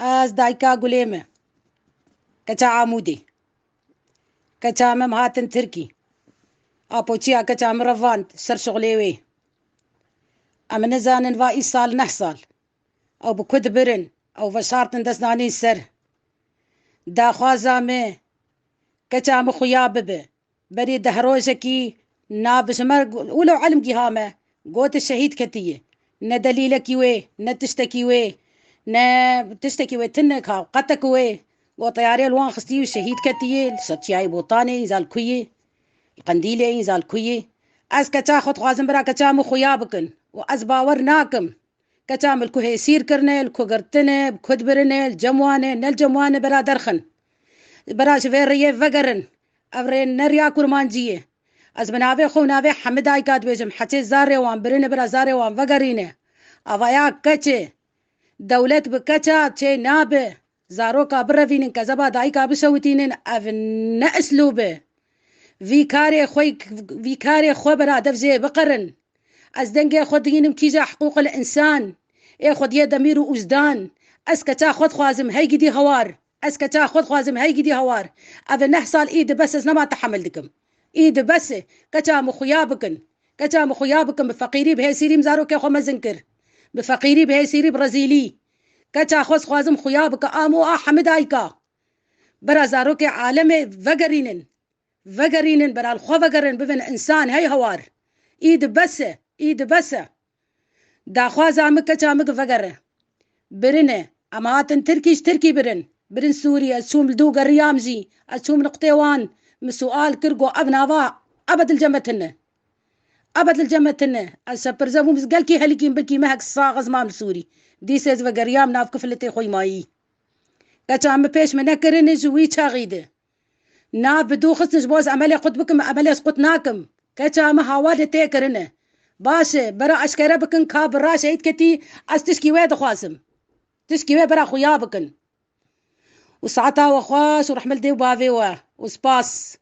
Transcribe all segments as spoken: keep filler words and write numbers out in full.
Ez dayika Gulê me. Keça Amûdê. Keça me hatin Tirkî. Apoçiya keça min revand ser şixulê wê. Em nizanin va îsal neh sal. Ew bi ku dibirin, ew veşartin dest nanîn ser. Daxwaza me, keça min xuya bibe. Berî deh rojekî na bi ji me wilo elm giha me, got şehîd ketiye. Ne delîlekî wê, ne tiştekî wê, ne tiştekî wê tine ka qetek wê. Got teyarê li wan xistî û şehîd ketiye, li ser çiyayê Botanê, înza li ku yê, li Qendîlê, înza li ku yê. Ez keça xwe dixwazim bira keça min xuya bikin û ez bawer nakim. Keça min li ku hêsîr kirine, li ku girtine, bi ku dibirine, li cem wan e, ne li cem wan e, bira derxin. Bira ji vê rêyê vegerin. Ev rê ne riya kurmancî ye. Ez bi navê xwe û navê hemî dayika dibêjim, heçê zarê wan birine, bira zarê wan vegerîne. Avaya keçê, dewlet bi keça çê nabe. Zaroka birevînin, kezeba dayika bişewitînin, ev ne eslûb e. Vî karê xwe, vî karê xwe bira dev jê biqerin. Ez dengê xwe dihînim kîja hiqûqil însan. Ê Xwediyê Demîr û Ûzdan. Ez keça xwe dixwazim hey gidî hewar. Ez keça xwe dixwazim hey gidî hewar. Ev e neh sal î di bes ez nema tehemil dikim. Î di bes e. Keça min xuya bikin. Keça min xuya bikin. Bi feqîrî, bi hêsîrî min zarokê xwe mezin kir. Bi feqîrî, bi hêsîrî, bi rezîlî. Keça xwe dixwazim xuya bike. Amo a hemî dayika. Bira zarokê alemê vegerînin. Vegerînin, bera li xwe vegerin, bibin însan hey hewar. Î di bes e, î di bes e. Daxwaza min keça min ki vegere. Birine. Em hatin Tirkî, ji Tirkî birin. Birin Sûrî. Ez çûm li dû geriyam jî. Ez çûm niqtê wan. Min sual kir, got ev nava ebed li cem me tine. Ebed li cem me tine. Ez şepirze bûm, ez gelkî helikîm, bilkî mehek sax ez mam li Sûrî. Dîsê ez vegeriyam nav kifilitê xwe mayî. Keça min pêş min nekirine ji wî çaxî de. Nav bi dû xistin ji bo ez emelê qut bikim, emelê ez qut nakim. Keça min hawa de tê kirine. Baş e, bera eşkere bikin ka bira şehîd ketî, ez tişkî wê dixwazim. Tişkî wê bera xuya bikin. Û saeta we xweş û rehmet dê û bavê we. Û spas.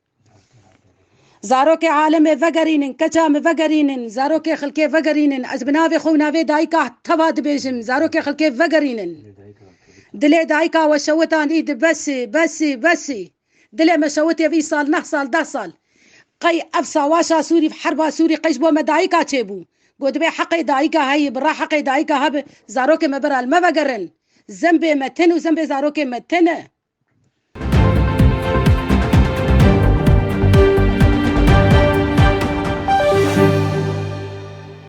Zarokê alemê vegerînin, keça min vegerînin, zarokê xelkê vegerînin. Ez bi navê xwe û navê dayika teva dibêjim, zarokê xelkê vegerînin. Dilê dayika we şewitan î di besî, besî, besî. Dilê me şewitê vî sal, neh sal, deh sal. Qey ev sawaşa Sûrî, herba Sûrî qey ji bo me dayika çêbû. Got dibê heqê dayika heyî, bira heqê dayika hebe, zarokê me bira li me vegerin. Zembê me tin û zembê zarokê me tine.